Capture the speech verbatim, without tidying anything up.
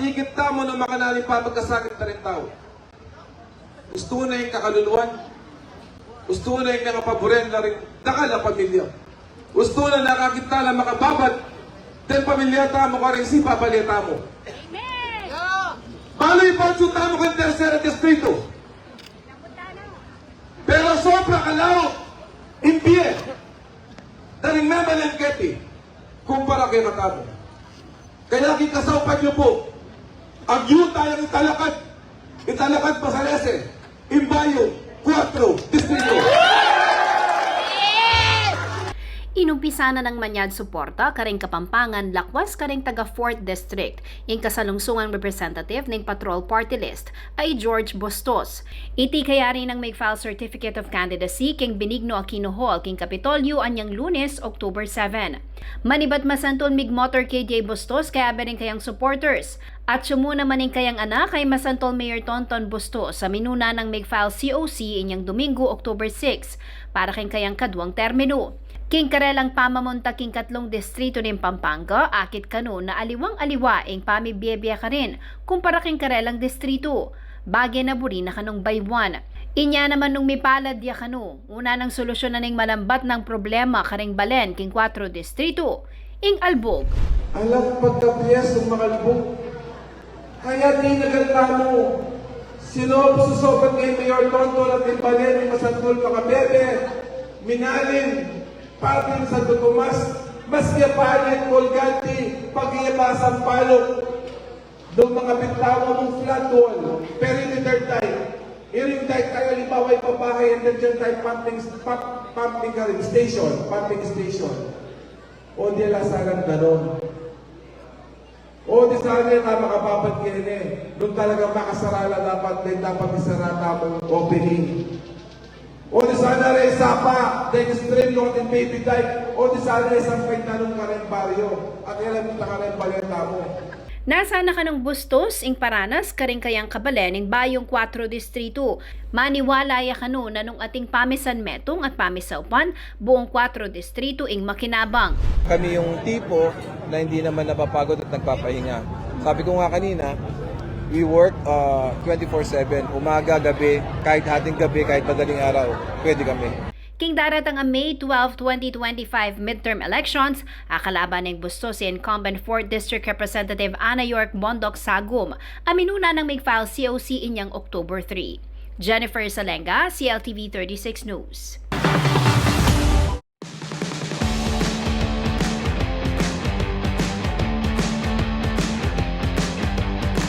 Ikit tamu na makananu ing pamagkasakit da ring tau. Ustu na ing kakaluluan. Ustu na ing mengapaburen la ring dakal a pamilya. Ustu na nakakit tala makababad deng pamilya tamu karing sipa bale tamu. Balu ing budget tamu keng Tercer Distrito. Pero sobra kalaut ing bie da ring memalengke kumpara kekatamu. Kaya king kasaupan yu pu, agyuta yang italakad, italakad masalese ing bayung kuatro distrito. Inumpisa na nang manyad suporta karing Kapampangan lakwas karing taga Fourth District ing kasalungsungang representative ning Patrol Party List a i George Bustos. Iti kayari nang mig-file certificate of candidacy king Benigno Aquino Hall king Kapitolyo anyang Lunes, October seven. Manibat masantul mig-motorcade ya i Bustos kayabe ring kayang supporters. At sumuna man ing kayang anak a i Masantul Mayor Tonton Bustos a minuna nang mig-file C O C inyang Domingo, October six, para king kayang kaduang terminu. King karelang pamamunta king katlung distrito ning Pampanga, akit kanu na aliwang-aliwa ing pamibie-bie karin kumpara king karelang distrito. Bage na buri na kanung bayuan. Inya naman nung mipalad ya kanu, una nang solusyonan ing malambat nang problema karing balen king kuatro distrito, ing albug. Alang pagkapies ning makalbug. Kaya tinagal tamu, sinob, susobat kay Mayor Tonton at ing balen ning Masantul Makabebe, Minalin, pati ing Santo Tomas, maski a pali at Colgante, pag-iya pa Sampaloc, nung makapit tamu mung flat wall, perimeter dike, iring dike kaya limbawa ipapahe, and then dyan tayo pumping, pump-, pumping ka rin, station, pumping station. O di la sanang ganon. O di sana ka makababad kene, nung talagang makasara la dapat, then dapat isara tamung opening. O di sana re sapa, then stream, no, then baby dike. O di sana re sampay tanung kareng baryo, at alam ta kareng baleta mo. Nasa na kanung Bustos ing paranas karing kayang kabalen ning bayung kuatro distrito. Maniwala ya kanu na nung ating pamisan metung at pamisaupan, buong kuatro distrito ing makinabang. Kami yung tipo na hindi naman napapagod at nagpapahinga. Sabi ko nga kanina, we work, uh, twenty-four seven. Umaga, gabi, kahit hating gabi, kahit madaling araw, pwede kami. King daratang a May twelve, twenty twenty-five midterm elections, akalaban neng Bustos si incumbent fourth District Representative Ana York Bondoc Sagum, a minuna nang mig-file C O C inyang October three. Jennifer Salenga, C L T V thirty-six News.